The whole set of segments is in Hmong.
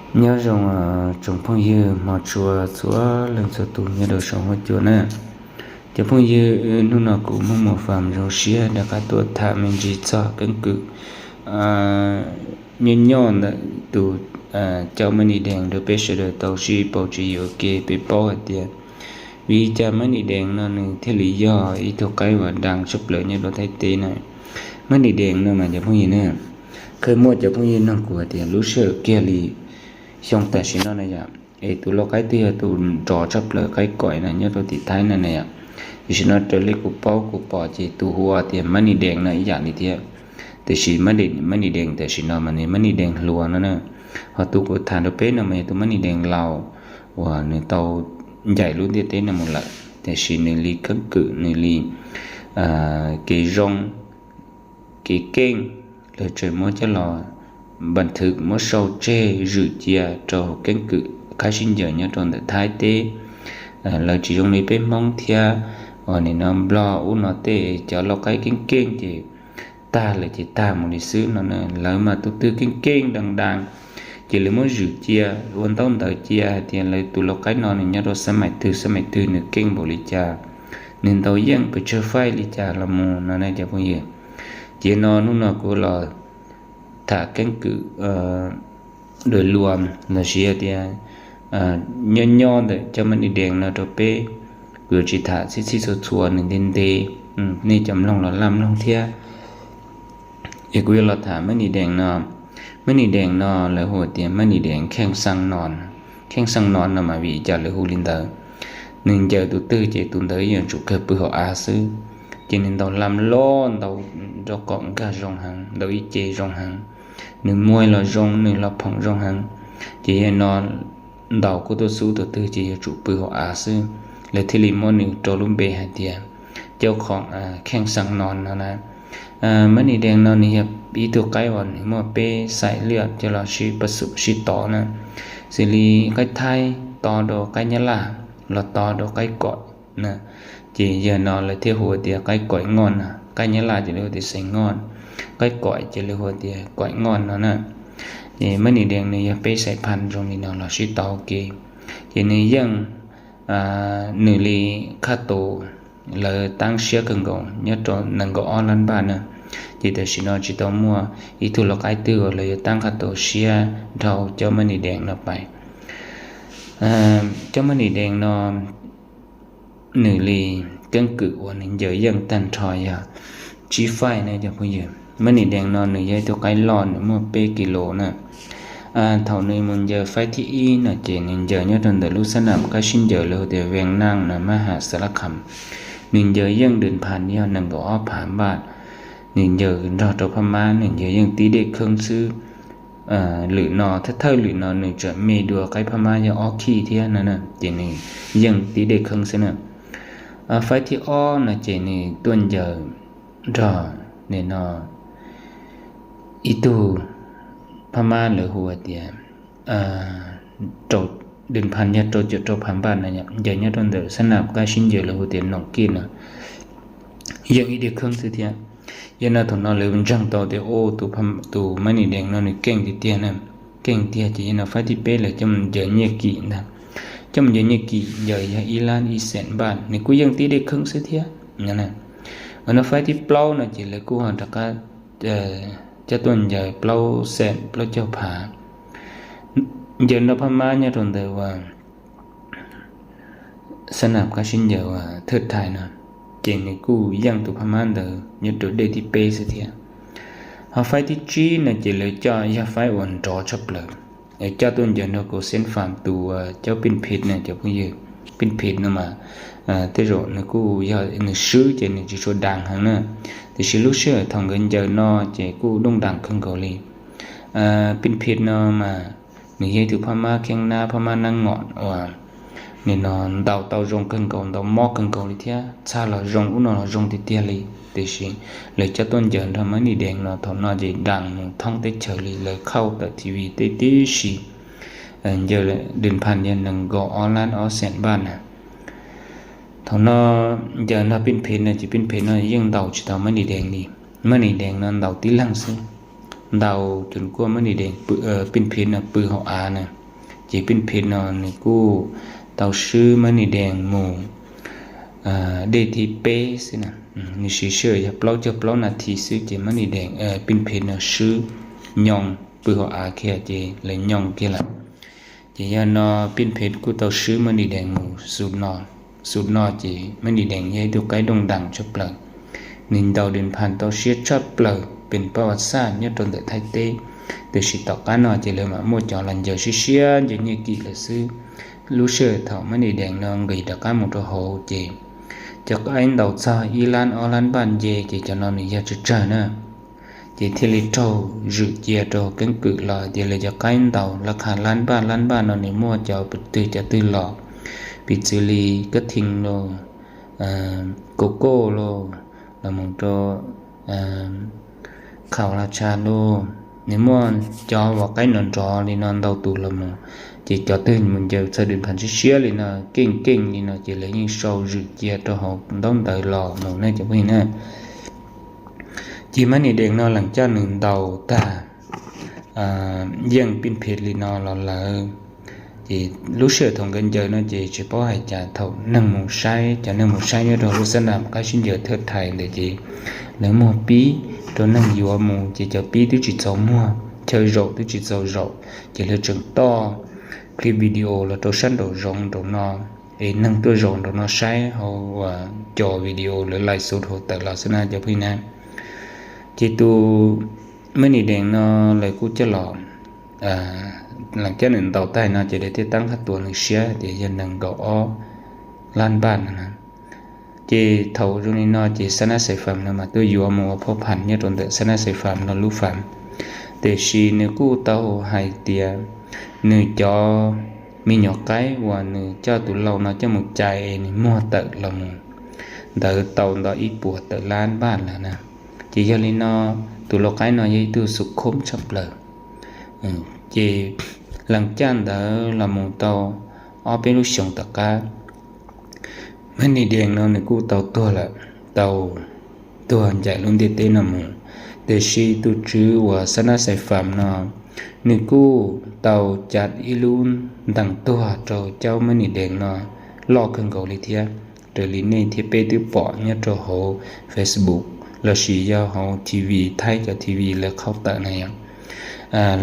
Nyob zoo tsoom phooj ywg hmov tshua txhua leej txhua tus nyob rau saum huab cua na. Cov phooj ywg, hnub no kuv Hmoob Muas Fam zoo siab rov qab tuaj tham me ntsis txog keeb kwm nyob nyob ntawm tus Cau Mab Nis Dees rau peb sawv daws tau sib paub tsis yuav ua ke. Peb paub hais tias vim li cas Mab Nis Dees no nws thiaj li yog ib tug qaib uas dag tshaj plaws nyob rau Thaib teb na. Mab Nis Dees no mas cov phooj ywg na, kheev muaj cov phooj ywg nug kuv hais tias lub sij hawm kiag li xyoo tam sim no na yom, es tus lau qaib twg yog tus nrov tshaj plaws qaib koim no nyob rau tim Thaib no na yom. Tam sim no raws li kuv paub kuv pom ces tus hu tias Mab Nis Dees no ib yam li thiab. Tiam sis Mab Nis Dees tam sim no mas nws Mab Nis Dees hluas no na, ho tus kuv tham rau peb no mas yog tus Mab Nis Dees laus uas nws tau ncaim lub ntiaj teb no mus lawm, tiam sis nws li keeb kwm, nws li kev zoo, kev keej, lawv tseem muab coj los npas thwv, muab sau tseg zwm cia rau keeb kwm qab sib ncaws nyob rau ntawm Thaib teb. Lawv tsis zoo li peb Hmoob thiab, uas nim no Nplog ub no tej cov lau qaib keeb keej ces tag lawm ces tag mus li xwb no na. Lawv mas tus twg keej keej dag dag ces lawv muab zwm cia, ua ntaub ntawv cia hais tias lawv tus lau qaib no nws nyob rau xab maim twg xab maim twg, nws keej npaum li cas, nws ntaus yeej pes tsawg faij li cas los mus no na cov phooj ywg. Ces no hnub no kuv los tham keeb kwm dua luam los sis tias nyob nyob ntawm cov Mab Nis Dees no rau peb. Kuv yuav tsis tham txhij txhij txhua txhua, nws ntev ntev, nej cov mloog los laj mloog thiab. Es kuv yuav los tham Mab Nis Dees no. Mab Nis Dees no lawv hu tias Mab Nis Dees Kheej Xaa No. Kheej Xaa No no mas vim cas lawv hu li ntawd? Nws ncaws tus twg ces tus ntawd yuav tsum kawg pw hauv av xwb. Ces nws ntaus lam loj, ntaus nraub qaum nkag zoo heev, ntaus ib ce zoo heev. Nws muag los zoo, nws los phoom zoo heev. Ces yog no ntaus kuj tuaj xub tus twg ces yuav tsum pw hauv av xwb. Lawv thiaj li muab nws rau lub npe hais tias Cau Khoom Kheej Xaa No no na. Mab Nis Dees no nws yog ib tug qaib uas nws muaj peb xaim liaj coj los sib pab xum sib tov na, xws li qaib Thaib tov rau qaib Nyab Laj, los tov rau qaib koim na. Ces yog no lawv thiaj hu tias qaib koim ngoj na, qaib Nyab Laj ces lawv hu tias xeem ngoj, qaib koim ces lawv hu tias koim ngoj no na. Ces Mab Nis Dees nws yog peb xaim phaj zoo li no los sib tov ua ke. Ces nws yeej, nws li khaj tus lawv tab siab kawg nkaus nyob rau nees nkaum ob lab npaj na. Ces tam sim no tsis tau muaj ib tug lau qaib twg uas lawv yuav tab khaj tus siab dhau cov Mab Nis Dees no pais. Cov Mab Nis Dees no nws li keeb kwm uas nws ncaws yeej tag nrho yog tsib faij na cov phooj ywg. Mab Nis Dees no nws yog ib tug qaib loj, nws muaj peb kis lus na. Thaum nws mus ncaws faib thib ib no ces nws ncaws nyob rau ntawm lub xab nam qab sib ncaws lawv hu tias Vees Naaj no, Mab Has Xas Lab Kham. Nws ncaws yeej dwm phas yog nees nkaum ob phav npaj. Nws ncaws nrog rau Phab Mab, nws ncaws yeej tib dej kheeb xwb. Lwm no, thawj thawj lwm no nws tseem me dua qaib Phab Mab yog ob khij thiab no na, ces nws yeej tib dej kheeb xwb na. Faib thib ob no ces nws tuaj ncaws nrog nim no ib tug Phab Mab lawv hu tias dwm phas yog rau caum rau phav npaj no, ncaws nyob rau ntawm xab nam qab sib ncaws lawv hu tias Noom Kij no, yeej ib dej kheeb xwb thiab. Yog no thaum no lawv ntseeg tau tias tus Mab Nis Dees no nws keej tiag tiag na, keej tiag. Ces yog no faib thib peb lawv coj mus ncaws nyiaj kim ntag. Coj mus ncaws nyiaj kim ncaws yog ib lab ib xees npaj, nws kuj yeej tib dej kheeb xwb thiab. Ua no faib thib plaub no ces lawv kuj ho rov qab coj tuaj ncaws plaub xees plaub caug phav, ncaws nrog Phab Mab nyob rau ntawm uas xab nam qab sib ncaws uas Thwj Thais no, ces nws kuj yeej tus Phab Mab ntawd nyob rau dej thib peb xwb thiab. Ho faib thib tsib no ces lawv coj yog faib uas nrov tshaj plaws, coj tuaj ncaws nrog Kaus Xeeb Fam tus Caub Pij Phiv na cov phooj ywg. Pij Phiv no mas tej zaum nws kuj yog nws swb ces nws tsis tshua daas heev na, tiam sis lub sij hawm thaum nkawd ncaws no ces kuj dooj daas kawg nkaus li. Pij Phiv no mas nws yog ib tug Phab Mab kheeb nab, Phab Mab nab ngom uas nim no ntaus tau zoo kawg nkaus, ntaus mob kawg nkaus li thiab, txhaj los zoo, ub no los zoo tiag tiag li. Tiam sis lawv coj tuaj ncaws nrog Mab Nis Dees no thaum no ces daas mus thoob teb chaws li, lawv khauj tawm T V tej tib si. Ncaws dwm phas yog nees nkaum ob lab ob xees npaj na. Thaum no ncaws nrog Pij Phiv no ces Pij Phiv no yeej ntaus tsis tau Mab Nis Dees li. Mab Nis Dees no ntaus tib leeg xwb, ntaus cuag kuaj Mab Nis Dees, Pij Phiv no pw hauv av na. Ces Pij Phev no nws kuj tau swb Mab Nis Dees mus dej thib peb xwb na. Nws siv sij hawm yog plaub caug plaub nas this xwb ces Mab Nis Dees, Pij Phev no swb, nyoo pw hauv av kiag ces lawv nyoo kiag lawm. Ces yog no Pij Phev kuj tau swb Mab Nis Dees mus xub no, xub no ces Mab Nis Dees yog ib tug qaib dooj ntaas tshaj plaws. Nws ntaus din phas tau siab tshaj plaws pem pab vas xaj nyob rau ntawm Thaib teb. Tiam sis tom qab no ces lawv mam muaj cov los ncaws siab siab ncaws nyiaj kim lawm xwb. Lub sij hawm thaum Mab Nis Dees no nqis rov qab mus rau hauv ces cov qaib ntaus txog ib lab ob lab npaj nce ces cov no nws yog tsawg tsawg na. Ces thiaj li raug zwm cia rau keeb kwm los tias lawv cov qaib ntaus lab qha lab npaj lab npaj no nws muaj cov twg cov twg los, piv txwv li Kab Thee los, Kos Kos los, los mus rau Khaus Las Tshas los, nws muaj cov uas qaib nrov nrov li no ntau tus los mus. Ces cov twg mus ncaws txog din phas siab siab li no keej keej li no ces lawv yeej sau zwm cia rau hauv ntaub ntawv los mus ne cov phooj ywg na. Ces Mab Nis Dees no lees caj nws ntaus tag yeej Pij Phev li no los lawm. Ces lub sij hawm thaum nkawd ncaws no ces tsis paub hais cas thaum neeg mus saib, cov neeg mus saib nyob rau lub xab nam qab sib ncaws thawj thais ntawd ces lawv muag pib rau neeg yuav mus ces cov pib twb tsis txaus muag, chaw zaum twb tsis txaus zaum ces lawv tseem toj clip video los rau sab nraum zoov nraum no, es neeg tuaj zaum nraum no saib hauv uas cov video lawv live show hauv tawm los xwb na cov phooj ywg na. Ces tus Mab Nis Dees no lawv kuj coj los, lees caj nws ntaus tag no ces lawv thiaj tab qab tuav nws siab tias yog nees nkaum ob lab npaj no na. Ces thaum zoo li no ces Xab Nab Xais Fam no mas tuaj yuav mus ua phoj pham nyob rau ntawm Xab Nab Xais Fam no lub fam. Tiam sis nws kuj tau hais tias nws cov me nyuam qaib uas nws coj tus lau no coj mus cais es nws muag tawm los mus ntawd tau ntau ib puas tawm lab npaj lawm na. Ces yog li no tus lau qaib no yog ib tug xu khoob tshaj plaws. Ces lees caj ntawd los mus tau ob peb lub xyoos tom qab, Mab Nis Dees no nws kuj tau tuag lawm, tau tuag ncaim lub ntiaj teb no mus. Tiam sis tus tswv uas Xab Nab Xais Fam no nws kuj tau cav ib lub ntees tuag rau caub Mab Nis Dees no loj kawg nkaus li thiab. Raws li nej thiab peb twb pom nyob rau hauv Facebook lossis yog hauv TV, Thaib cov TV lawv qhaub tawm na yom,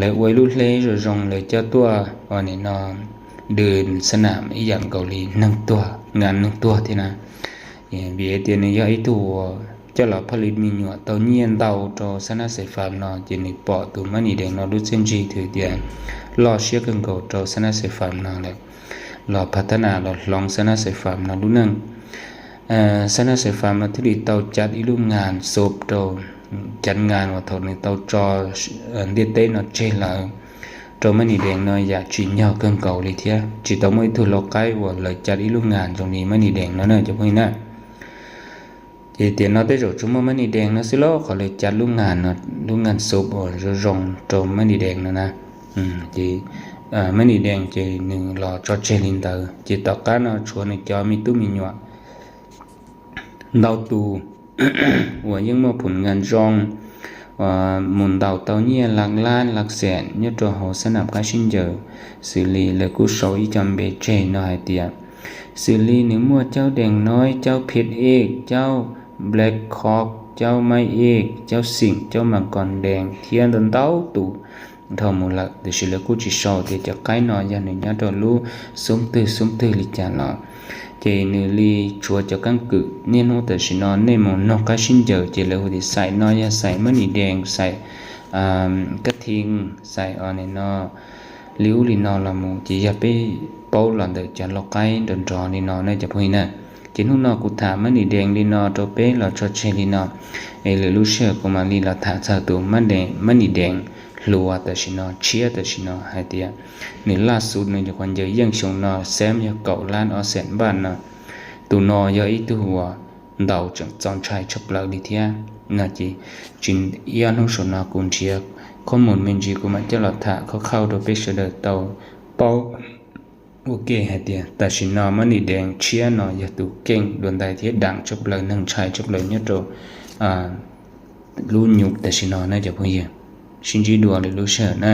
lawv ua ib lub hleb zoo zoo lawv coj tuaj ua nim no dws xab nam ib yam nkaus li neeg tuag, ngas neeg tuag thiab na. Vim hais tias nws yog ib tug uas coj los phaj li me nyuam tau nyiaj ntau rau Xab Nab Xais Fam no ces nws pom tus Mab Nis Dees no lub txiaj ntsig twb tias loj siab kawg nkaus rau Xab Nab Xais Fam no lawm, los phav thab nas los hloov Xab Nab Xais Fam no lub neej. Xab Nab Xais Fam no thiaj li tau cav ib lub ngas xov rau, cav ngas uas thaum nws tau tso ntiaj teb no tseg lawm rau Mab Nis Dees no yam tsim nyog kawg nkaus li thiab. Tsis tau muaj ib tug lau qaib uas lawv cav ib lub ngas zoo li Mab Nis Dees no na cov phooj ywg na. Ces tiam no tej zaum tsuas muaj Mab Nis Dees no xwb lauj, qhov lawv cav lub ngas no, lub ngas xov uas zoo zoo rau Mab Nis Dees no na. Ces Mab Nis Dees ces nws los tso tseg li ntawd ces tom qab no tshuav nws cov me tub me nyuam ntau tus uas yeej muaj phum ngas zoo, mus ntaus tau nyiaj lak lab lak xees nyob rau hauv xab nam qab sib ncaws, xws li lawv kuj sau ib co npe tseg no hais tias, xws li nws muaj caub Dees Noib, caub Phiaj Ej, caub Black Hawk, caub Maib Ej, caub Xeem, caub Mas Kos Dees thiab ntau ntau tus dhau mus lawm, tiam sis lawv kuj tsis sau tias cov qaib no yog nws nyob rau lub xub twg xub twg li cas los. Ces nws li tshuav cov keeb kwm niaj hnub tam sim no nej mus noog qab sib ncaws ces lawv hu tias xais no yog xais Mab Nis Dees, xais Kab Thee, xais o nim no li ub li no los mus ces yog peb paub los ntawm cov lau qaib nrov nrov li no na cov phooj ywg na. Ces hnub no kuv tham Mab Nis Dees li no rau peb los tso tseg li no, es lwm lub sij hawm kuv mam li los tham txog tus Mab Nis Dees hluas tam sim no, tshiab tam sim no hais tias nws laj xus nws nyuam qhuav ncaws yeej xyoo no xeem yog kaum lab ob xees npaj no. Tus no yog ib tug uas ntaus tseem txaus ntshai tshaj plaws li thiab no ces tsis, ib ob hnub saum no kuv nrhiav qhov mus me ntsis kuv mam coj los tham khauj khauj rau peb sawv daws tau paub ua ke hais tias tam sim no Mab Nis Dees tshiab no yog tus keej dua ntais thiab daim tshaj plaws neeg ntshai tshaj plaws nyob rau lub nyuv tam sim no na cov phooj ywg. Sib ntsib dua lwm lub sij hawm na.